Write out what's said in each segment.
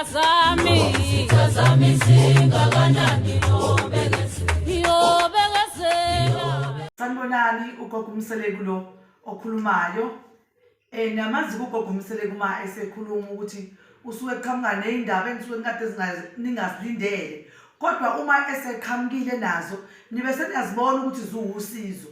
Izitha zami. Izitha zami zingakanani yobekezela. Yobekezela. Sanibonani, ugogo uMseleku lo okhulumayo. Niyamazi ugogo uMseleku uma esekhuluma ukuthi usuke eqhamuka ney'ndaba enisuke nikade ningazilindele. Kodwa uma eseqhamukile nazo nibe seniyazibona ukuthi ziwusizo.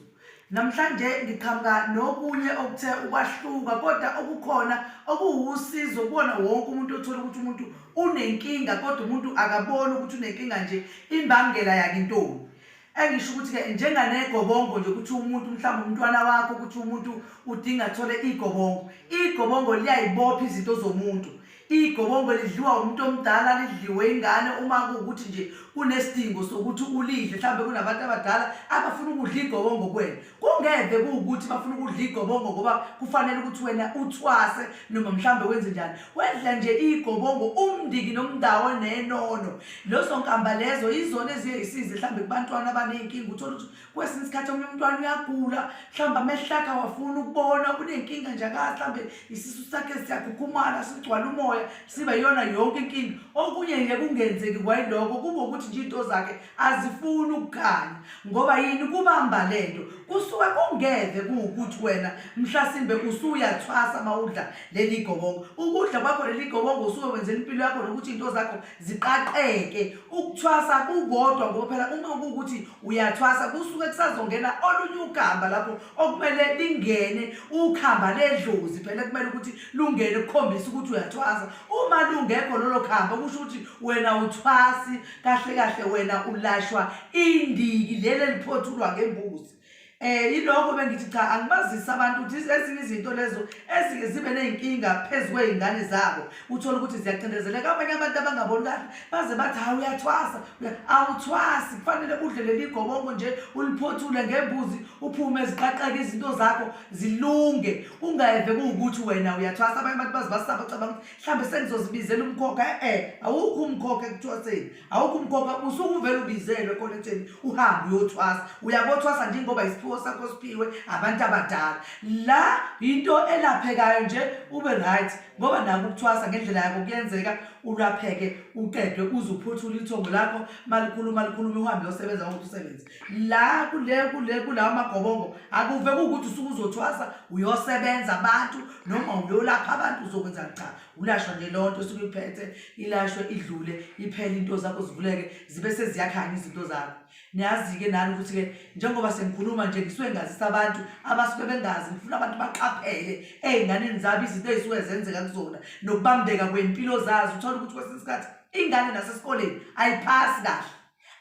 Namhlanje ngiqhamuka nokunye okuthe ukwahluka kodwa okukhona okuwusizo kuwona wonke umuntu othola ukuthi umuntu unenkinga kodwa umuntu akaboni ukuthi unenkinga nje imbangela yakhe intoni. Engisho ukuthi-ke njenganegobongo nje ukuthi umuntu mhlawumbe umntwana wakho ukuthi umuntu udinga athole igobongo. Igobongo liyayibopha izinto zomuntu. Igobongo lidliwa umuntu omdala, lidliwe ingane uma kuwukuthi nje kunesidingo sokuthi ulidle, mhlawumbe kunabantu abadala abafuna ukudla igobongo kuwena. Kungeve kuwukuthi bafuna ukudla igobongo ngoba kufanele ukuthi wena uthwase noma mhlawumbe wenze njani. Wedla nje igobongo umndiki nomndawo nenono. Lezo nkamba lezo yizona eziye zisize mhlawumbe kubantwana abaney'nkinga, uthole ukuthi Kwesinye isikhathi omunye umntwana uyagula, mhlawumbe amehlo akhe awafuni ukubona, unenkinga nje akazi, mhlawumbe isisu sakhe siyakhukhumala, sigcwala umoya, siba yiyona yonke inkinga. Okunye nje kungenzeki kwayilokho, kube ukuthi nje iy'nto zakhe azifuni ukukhanya. Ngoba yini? Kubamba le nto. Kusuke kungeve kuwukuthi wena mhlasimbe usuyathwasa uma udla leli gobongo. Ukudla kwakho leli gobongo usuke wenzela impilo yakho nokuthi iy'nto zakho ziqaqeke. Ukuthwasa kukodwa ngoba phela uma kuwukuthi uyathwasa kusuke kusazongena olunye ukhamba lapho okumele lingene, ukhamba ledlozi phela kumele ukuthi lungene kukhombisa ukuthi uyathwasa. Uma lungekho lolo khamba kusho ukuthi wena uthwasi, kahle kahle wena ulashwa indiki leli eliphothulwa ngembuzi. Yilokho bengithi cha angibazise abantu ukuthi ezinye izinto lezo ezike zibe ney'nkinga phezu kwey'ngane zabo, uthole ukuthi ziyacindezeleka. Abanye abantu abangaboni kahle baze bathi hawu uyathwasa, awuthwasi, kufanele udle leli gobongo nje uliphothule ngembuzi uphume ziqaqeke izinto zakho zilunge, kungeve kuwukuthi wena uyathwasa. Abanye abantu baze basaba bacabanga ukuthi mhlawumbe sengizozibizela umkhokha. E-e, awukho umkhokha ekuthwaseni. Awukho umkhokha, usuke uvele ubizelwe khona ekutheni uhambe uyothwasa. Uyakothwasa nje ngoba isiphiwo sakho siphiwe abantu abadala. La yinto elaphekayo nje ube right ngoba nako ukuthwasa ngendlela yakho kuyenzeka ulapheke uqedwe uze uphuthule ithongo lakho malikhuluma likhuluma uhambe uyosebenza ngokuthi usebenze. La kule kule kulawa magobongo akuve kuwukuthi usuke uzothwasa uyosebenza abantu noma uyolapha abantu uzokwenza cha. Ulashwa nje leyo nto osuke uyiphethe, ilashwe idlule, iphele into zakho zivuleke, zibe seziyakhanya izinto zakho. Niyazi-ke nani ukuthi-ke njengoba sengikhuluma nje ngisuke ngazisa abantu abasuke bengazi, ngifuna abantu baqaphele ey'nganeni zabo izinto ey'suke zenzeka kuzona nokubambeka kwey'mpilo zazo. Uthole ukuthi kwesinye isikhathi ingane nasesikoleni ayiphasi kahle.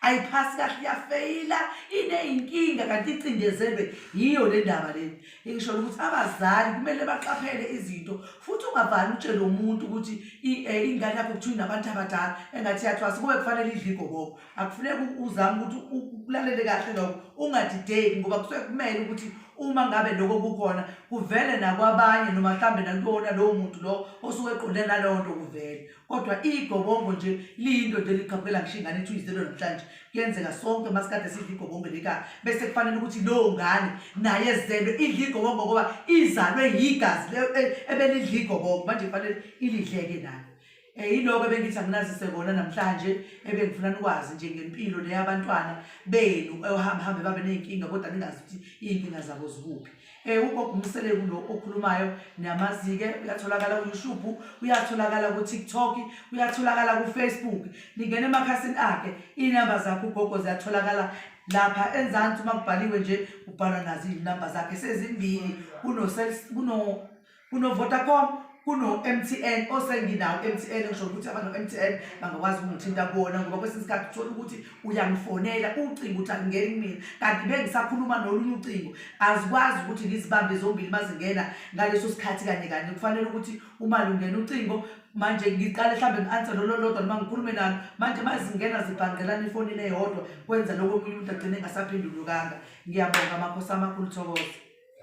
Ayiphasi kahle iyafeyila iney'nkinga kanti icindezelwe yiyo le ndaba le. Ngisho ukuthi abazali kumele baqaphele izinto futhi ungavani utshele umuntu ukuthi ingane yakho kuthiwa inabantu abadala engathi iyathwasa kube kufanele idle igobongo. Akufuneki uzame ukuthi ukulalele kahle lokho ungadideki ngoba kusuke kumele ukuthi uma ngabe lokho kukhona kuvele nakwabanye noma mhlawumbe nakuwona lowo muntu lo osuke eqonde naleyo nto kuvele. Kodwa igobongo nje liyinto nje liqhamukela ngisho ingane ethi uyizelwe namhlanje. Kuyenzeka sonke masikade sidla igobongo lika bese kufanele ukuthi leyo ngane naye ezelwe idla igobongo ngoba izalwe yigazi ebelidla igobongo manje kufanele ilidleke nayo. Yiloko ebengithi anginazise kona namhlanje ebengifuna nikwazi nje ngempilo le yabantwana benu ohamba hambe babe ney'nkinga kodwa ningazi ukuthi iy'nkinga zabo zikuphi. Ugogo uMseleku lo okhulumayo niyamazi-ke, uyatholakala ku-YouTube, uyatholakala ku-TikTok, uyatholakala ku-Facebook. Ningena emakhasini akhe, iy'namba zakhe ugogo ziyatholakala lapha enzansi uma kubhaliwe nje kubhalwa nazo iy'namba zakhe sezimbili kuno kuno kuno-Vodacom kuno-MTN osenginawo MTN ngisho ukuthi abano-MTN bangakwazi ukungithinta kuwona ngoba kwesinye isikhathi uthola ukuthi uyangifonela ucingo uthi alungeni kumina kanti bengisakhuluma nolunye ucingo azikwazi ukuthi ngizibambe zombili mazingena ngaleso sikhathi kanye kanye kufanele ukuthi uma lungena ucingo manje ngiqale mhlawumbe ngi-answer lolo lodwa noma ngikhulume nalo manje mazingena zibhangqelana efonini eyodwa kwenza lokho omunye umuntu agcine engasaphendulukanga ngiyabonga makhosi amakhulu thokoza.